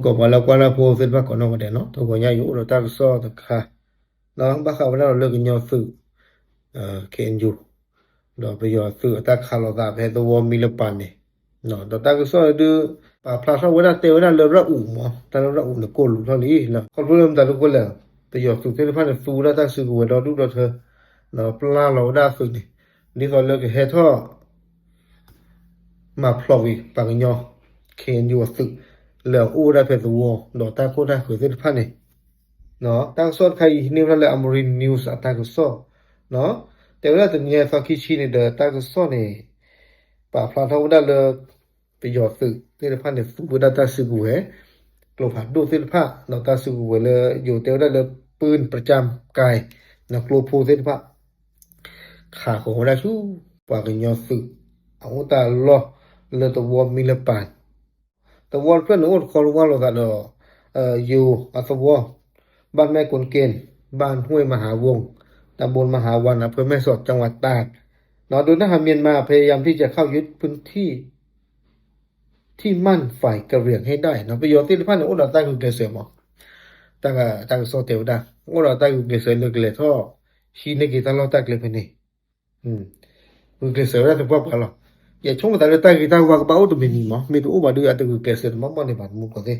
ကိးပှၤလၢကွၢ်တၢ်ဖိသ့ၣ်တဖၣ်ကိးနီၢ်ဂၤဒဲးနီၤ, တဂီၤညါယအိၣ်ဒီးတၢ်ကစီၣ်တခါ, ဘၣ်ဃးဝဲဒၣ်ဒီးလၢကညီသုး ခ့ၣ်အဲၣ်ယူၣ် ဒီးပယီၤသုးအတၢ်ခးလိာ်သးဖဲသဝီမံလပၤန့ၣ်, ဒီးတၢ်ကစီၣ်ဒုး ပာ်ဖျါထီၣ်ဝဲဒၣ်တဲဝဲဒၣ်လၢရၣ်အူးမး, တၢ်လၢရၣ်အူးန့ၣ် ကိၢ်လူၤထီၣ်လံ, ခီဖျိလၢမတၤဒုးဃိလဲၣ်, ပယီၤသုးသ့ၣ်တဖၣ်န့ၣ် သူဝဲဒၣ်တၢ်စုကဝဲၤဒီဒူၣ်ဒီထၢ, ပျၢ်လီၤဝဲဒၣ်အသုးန့ၣ် ဒ်သိးလၢကဟဲထီၣ် မၤဖျိးကွံာ်ပှၤကညီ ခ့ၣ်အဲၣ်ယူၣ်အသုး လၢအအိၣ်ဝဲဒၣ်ဖဲသဝီ ဒီးတၢ်ခိၣ်တၢ်ဃၢၤသ့ၣ်တဖၣ်န့ၣ်, တၢ်ကစီၣ်တခါအံၤ ဟံးန့ၢ်ဝဲဒၣ်လၢ Amori News အတၢ်ကစီၣ်, တဲဝဲဒၣ်တနံၤအံၤသီခံဆံန့ၣ်ဒီး တၢ်ကစီၣ်န့ၣ် ပာ်ဖျါထီၣ်ဝဲဒၣ်လၢ ပယီၤသုးသ့ၣ်တဖၣ်န့ၣ် သူဝဲဒၣ်တၢ်စုကဝဲၤ ကျိဖးဒိၣ်သ့ၣ်တဖၣ် ဒီးတၢ်စုကဝဲၤလၢယိၤတဲဝဲဒၣ်လၢ ปืนประจำกาย ကျိဖိသ့ၣ်တဖၣ် ခးဃီၤဝဲဒၣ်ဆူ ပှၤကညီသုး အအိၣ်တၢ်လီၢ်လၢသဝီမံလပၤ သဝီတဖျၢၣ်န့ၣ် အိၣ်တခီတဝၢ်လိာ်သးဒီး ယိၤအသဝီ บ้านแม่กวนเกณฑ์ บ้านห้วยมหาวง ตำบลมหาวัน อำเภอแม่สอด จังหวัดตาก โดยทหารเมียนมาพยายามที่จะเข้ายึดพื้นที่ที่บ้านฝ่ายกะเหรี่ยงให้ได้ ပယီၤသ့ၣ်တဖၣ်န့ၣ် အိၣ်ဒီးတၢ်ဂုာ်ကျဲးစၢးမး, တၢ်ကစီၣ်တဲဝဲဒၣ် အိၣ်ဒီးတၢ်ဂုာ်ကျဲးစၢးလၢ ကလဲၤထီၣ်ဟံးန့ၢ်က့ၤတၢ်လီၢ်တၢ်ကျဲဖဲန့ၣ် ဂုာ်ကျဲးစၢးဝဲဒၣ်သပှၢ်ပှၢ်လီၤ. ယဆိကမိၣ်သးလၢတၢ်ဂ့ၤတၢ်ဝါကဘၣ်အိၣ်တမံၤမံၤမး, မ့ၢ်တအိၣ်ဘၣ်ဒီး အတဂုာ်ကျဲးစၢးတမီၢ်မီၢ်န့ၣ်ဘၣ် တမူတကိးသ့ၣ်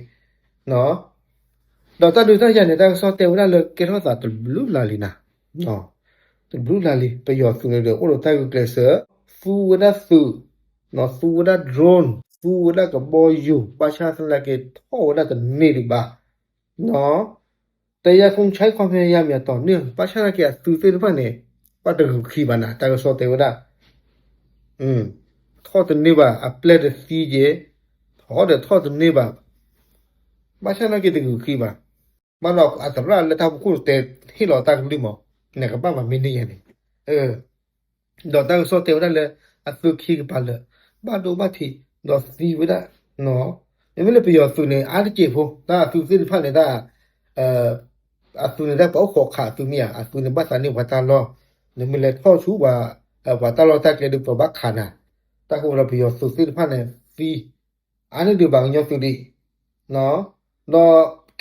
ဒီးတၢ်ဒုးတၢ်ယၤန့ၣ် တၢ်ကစီၣ်တဲဝဲဒၣ်လၢကဲထီၣ်သးတဘျုးလါလံနၤ, တဘျုးလါလံ ပယီၤသုးန့ၣ်ဒီး အိၣ်ဒီးတၢ်ဂုာ်ကျဲးစၢး သူဝဲဒၣ်သုး, သူဝဲဒၣ် drone, သူဝဲဒၣ်ကဘီယူၤ ဘၣ်ဆၣ်သနာ်က့ထီၣ်ဝဲဒၣ်တန့ၢ်ဒံးဘၣ် แต่ยังคงใช้ความพยายามอย่างต่อเนื่อง ဘၣ်ဆၣ်သနာ်က့အသုးသ့ၣ်တဖၣ်န့ၣ် ဘၣ်တဂုာ်ခံဘၣ်နၤ တၢ်ကစီၣ်တဲဝဲဒၣ် ထီၣ်တန့ၢ်ဘၣ် အပျဲၢ်တသံက့ၤ, ထီၣ်ဒီးထီၣ်တန့ၢ်ဘၣ်, ဘၣ်ဆၣ်သနာ်က့တဂုာ်ခံဘၣ်, ဘၣ်ဒီးအသရၣ်လၢတၢ်ဖီခိၣ်တဲဟ့ၣ်လီၤတၢ်ကလုၢ်မး, နကဘၣ်မၤမ့ၢ်န့ၣ်ယါန့ၣ် ဒီးတၢ်ကစီၣ်တဲဝဲဒၣ်လၢ အသုးခံကပၤလၢာ် ဘၣ်ဒိဘၣ်ထံး ဒီးသံဝဲဒၣ်, မ့မ့ၢ်လၢပယီၤသုးန့ၣ် အါတက့ၢ်ဖိ တၢ်အသုးသ့ၣ်တဖၣ်န့ၣ် တၢ် အသုးန့ၣ်တၢ်ပှၤအိၣ်ခိးခးအသုးမ့ၢ်ဧါ, အသုးန့ၣ်ဘၣ်သးန့ၢ်ပှၤတၢ်လီၢ်, နမ့ၢ်လဲၤထီၣ်ဆူပှၤ ပှၤတၢ်လီၢ်တၢ်ကျဲဒီးပှၤဘၣ်ခးနၤ, တၢ်ဃိဒီးပယီၤသုးသ့ၣ်တဖၣ်န့ၣ် သံ အါန့ၢ်ဒံးဘၣ်ကညီသုးဒံး ဒီး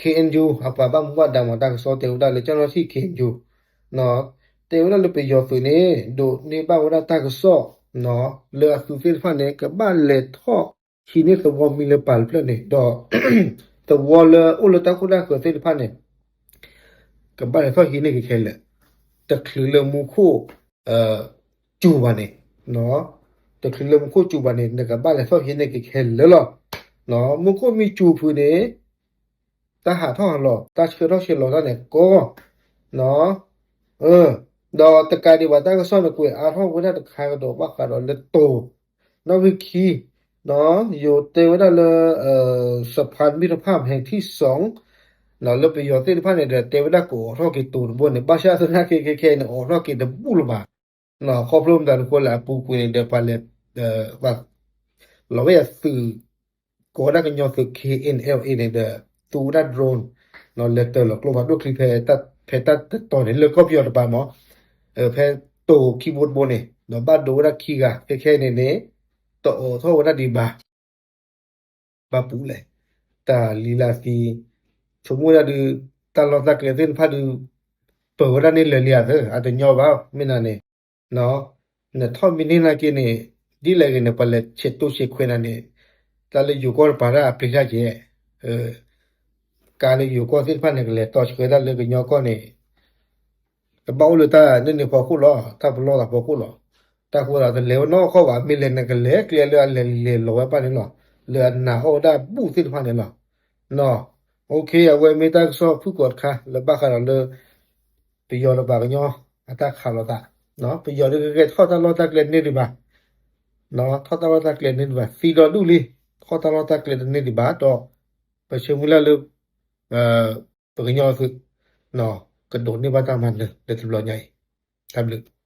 ခ့ၣ်အဲၣ်ယူၣ် အပှၤဘၣ်မူဘၣ်ဒါမၤတၢ်ကစီၣ်တဲဝဲဒၣ်လၢ ကၠီၣ်နီၣ်ထံၣ် ခ့ၣ်အဲၣ်ယူၣ် တဲဝဲဒၣ်လၢပယီၤသုးန့ၣ် ဒိးန့ၢ်ဘၣ်ဝဲဒၣ်တၢ်ကစီၣ် လၢအသုးသ့ၣ်တဖၣ်န့ၣ် ကဘၣ်လဲၤထီၣ်ဟံးန့ၢ်သဝီမံလပၤတဖျၢၣ်န့ၣ် ဒီး သဝီလၢအိၣ်လၢတၢ်ခိၣ်တၢ်ဃၢၤသ့ၣ်တဖၣ်န့ၣ် ကဘၣ်လဲၤထီၣ်ဟံးန့ၢ်က့ၤခဲလၢာ်, တချုးလၢမူခိၣ် စူၤဘၣ်န့ၣ်, တချုးလၢမူခိၣ်စူၤဘၣ်န့ၣ် နကဘၣ်လဲၤထီၣ်ဟံးန့ၢ်က့ၤခဲလၢာ်လီၤ. မူခိၣ်မ့ၢ်စူၤဖုးန့ၣ် တၢ်ဟးထီၣ်ဟးလီၤ တၢ်ဆှၢထီၣ်ဆှၢလီၤတၢ်န့ၣ်ကီ ဒီးတကးဒံးဘၣ်တၢ်ကစီၣ်န့ၣ် ကွဲးအါထီၣ်ဝဲဒၣ်တခါကဒီးဘၣ်ဃးဒီးလၢတိၤ နီၣ်ဂံၢ်ခံ ယိၤတဲဝဲဒၣ်လၢ สะพานมิตรภาพแห่งที่สอง လၢပယီၤသ့ၣ်တဖၣ်န့ၣ်ဒီး တဲဝဲဒၣ်ကအိးထီၣ်က့ၤတိၤတဘိန့ၣ် ဘၣ်ဆၣ်သနာ်က့ခဲခဲအံၤန့ၣ် အိးထီၣ်က့ၤတဘူၣ်လၢၤဘၣ်. ခီဖျိမတၤတခီလဲၣ် အပူၤကွံာ်န့ၣ်ဒီး ပှၤလဲၤ လီၤဝဲအသုး ကိးဝဲဒၣ်ကညီသုး ခ့ၣ်အဲၣ်ယူၣ်အ့န့ၣ်ဒီး သူဝဲဒၣ် drone လဲၤတၢၤလီၤကျိဖးဒိၣ်ချံဖဲ ဖဲတၢ်တတီၤန့ၣ် လၢကီၢ်ပယီၤတပၤမး ဖဲတိၤခံဘိတဘိန့ၣ် ဒီးဘၣ်ဒိဝဲဒၣ်ခံဂၤခဲခဲအံၤန့ၣ်န့ၣ် တအိးထီၣ်ဝဲဒၣ်ဒံးဘၣ် ဘၣ်ပူၤလဲၣ် တၢ်လံၤလၢသံ ဆိကမိၣ်ဝဲဒၣ်ဒုး တၢ်လီၢ်တၢ်ကျဲသ့ၣ်တဖၣ်ဒုး ပၢၤဝဲဒၣ်န့ၣ်လၢာ်လံဧါသၢ အတညီဘၣ် မ့ၢ်နၤန့ၣ် နထီၣ်မံန့ၢ်နာ်က့န့ၣ် ဒ်လဲၣ်ဂ့ၤန့ၣ် ပှၤလဲၤဆဲးတိၢ်ဆဲးခွဲးနၤန့ၣ် တၢ်လၢယိၤကီၢ်တပၤတၢ်အပျံၤတၢ်ကဲ ကါလၢယိၤကီၢ်သ့ၣ်တဖၣ်န့ၣ် ကလဲၤတီဆှၢတၢ်လၢကညီကီၢ်န့ၣ် ကဘၣ်အိၣ်လၢတၢ်န့ၣ်န့ၣ်ဖီခိၣ်လီၤ တၢ်ပလီၢ်သးဖီခိၣ်လီၤ. တၢ်ဃိသးတလဲၤဝဲနီၢ်ကီၢ်ဘၣ် မ့ၢ်လဲၤနကလဲၤကျဲလၢအလဲၤလဲၤလီၤဝဲပၣ်န့ၣ်လီၤ လၢအနာ်အီၣ်ဝဲဒၣ်ဘူၣ်သ့ၣ်တဖၣ်န့ၣ်လီၤ. အဝဲမ့ၢ်တၢ်ကစီၣ်ဖုၣ်ကိာ်တခါ လၢဘၣ်ဃးဒီးလၢ ပယီၤဒီးပှၤကညီ အတၢ်ခးလိာ်သး ပယီၤဒုးကဂဲၤထီၣ်တၢ်လီၢ်တၢ်ကျဲန့ၢ်ဒံးဘၣ် ထီၣ်တၢ်လီၢ်တၢ်ကျဲန့ၢ်ဒံးဘၣ် သံဒီဒူၣ်လံ ထီၣ်တၢ်လီၢ်တၢ်ကျဲတန့ၢ်ဒံးဘၣ်ဒီး ပဆၢမုၢ်လၢ်လၢ ပကညီသုး ကဒိးန့ၢ်ဘၣ်တၢ်မၤနၢၤလၢတဘျီညါအံၤ တၢ်ဘျုး